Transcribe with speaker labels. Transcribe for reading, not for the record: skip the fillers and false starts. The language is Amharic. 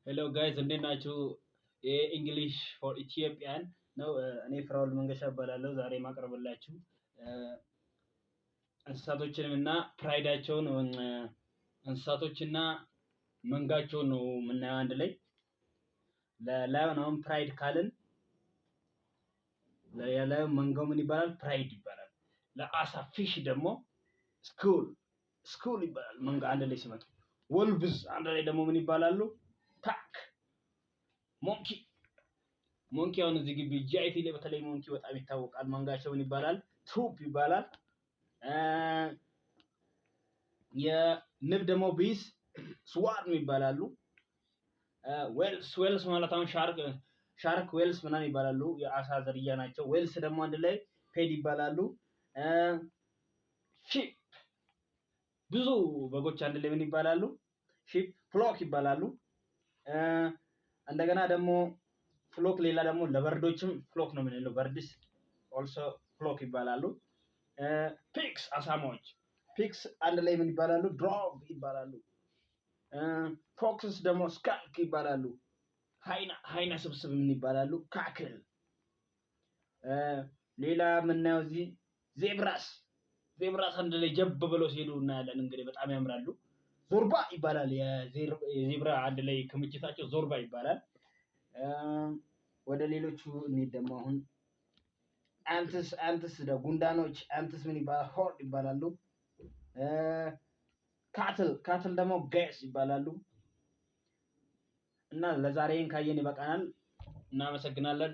Speaker 1: Hello guys፣ እንዴት ናችሁ? የ English for Ethiopian ነው። እኔ ፍራውል መንገሻ እባላለሁ። ዛሬ ማቀርብላችሁ እንስሳቶችንም እና pride ኣቸውን፣ እንስሳቶችና መንጋቸውን ነው የምናየው አንድ ላይ። ለ lion አሁን pride ካልን የ lion መንጋው ምን ይባላል? Pride ይባላል። ለአሳ fish ደግሞ school፣ school ይባላል። መንጋ አንድ ላይ ሲመጡ። Wolves አንድ ላይ ደግሞ ምን ይባላሉ? Pack። Monkey፣ monkey አሁን እዚህ ግቢ ጂአይቲ ላይ በተለይ monkey በጣም ይታወቃል። መንጋቸው ምን ይባላል? Troop ይባላል። የንብ ደግሞ bees swarm ይባላሉ። Whales፣ whales ማለት አሁን shark፣ shark whales ምናምን ይባላሉ። የአሳ ዝርያ ናቸው። Whales ደግሞ አንድ ላይ pod ይባላሉ። Sheep፣ ብዙ በጎች አንድ ላይ ምን ይባላሉ? Sheep flock ይባላሉ። እንደገና ደግሞ flock ሌላ ደግሞ ለ bird ኦችም flock ነው የምንለው። Birds also flock ይባላሉ። Pigs፣ አሳማዎች፣ pigs አንድ ላይ ምን ይባላሉ? Drove ይባላሉ። Foxes ደግሞ skulk ይባላሉ። Hyena፣ hyena ስብስብ ምን ይባላሉ? Cackle። ሌላ የምናየው እዚህ zebras፣ zebras አንድ ላይ ጀብ ብለው ሲሄዱ እናያለን። እንግዲህ በጣም ያምራሉ። ዞርባ ይባላል። የ zebra አንድ ላይ ክምችታቸው ዞርባ ይባላል። ወደ ሌሎቹ እንሂድ ደግሞ። አሁን ants፣ ants ጉንዳኖች፣ ants ምን ይባላል? Horde ይባላሉ። Cattle፣ cattle ደግሞ geese ይባላሉ። እና ለዛሬ ይሄን ካየን ይበቃናል። እናመሰግናለን።